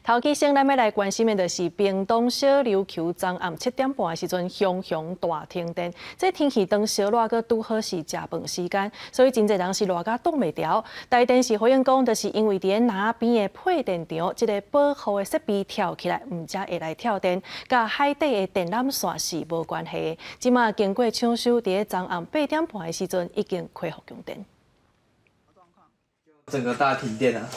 頭起先，咱欲來關心的就是屏東小琉球昨暗7點半的時陣，熊熊大停電。這天氣當燒熱，閣拄好是食飯時間，所以真濟人是熱甲擋袂牢。台電是回應講，就是因為佇南邊的配電場，這個保護的設備跳起來，毋才會來跳電，佮海底的電纜線是無關係。這馬經過搶修，佇昨暗8點半的時陣已經恢復供電。整個大停電啊！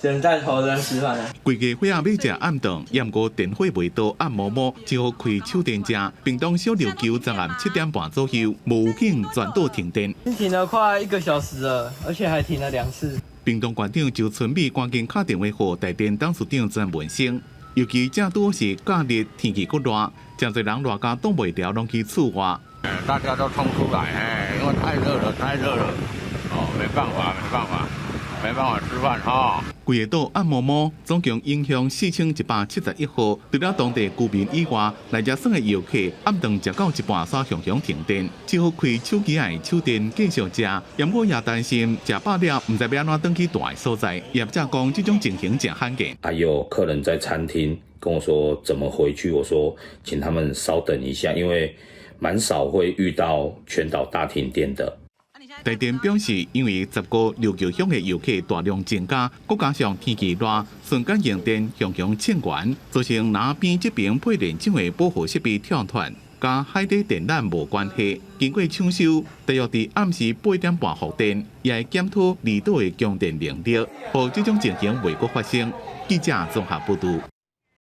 現在頭燈吃飯啊！規家伙仔欲食暗頓，毋過電火袂到，暗暛暛，只好開手電食。屏東小琉球昨暗7點半左右，無預警全島停電。停了快一個小時了，而且還停了兩次。屏東縣長周春米趕緊敲電話予台電董事長曾文生，尤其正拄是假日，天氣閣熱，誠濟人熱甲擋袂牢，攏去厝外。大家都衝出來，哎，因為太熱了，太熱了，哦，沒辦法，沒辦法。沒辦法吃飯哈。規个島暗暛暛，總共影響4171戶。除了當地居民以外，來遮耍的遊客暗頓食到一半，煞熊熊停電，只好開手機的手電繼續食。毋過也擔心食飽了，毋知欲按怎轉去蹛的所在。業者講，這種情形誠罕見。還有客人在餐廳跟我說怎麼回去，我說請他們稍等一下，因為蠻少會遇到全島大停電的。台電表示，因為十個琉球鄉的遊客大量增加，閣加上天氣熱，瞬間用電熊熊衝懸，造成南邊這邊配電廠的保護設備跳斷，佮海底電纜無關係。經過搶修，大約佇暗時8點半復電，也會檢討離島的供電能力，予這種情形袂閣發生。記者綜合報導。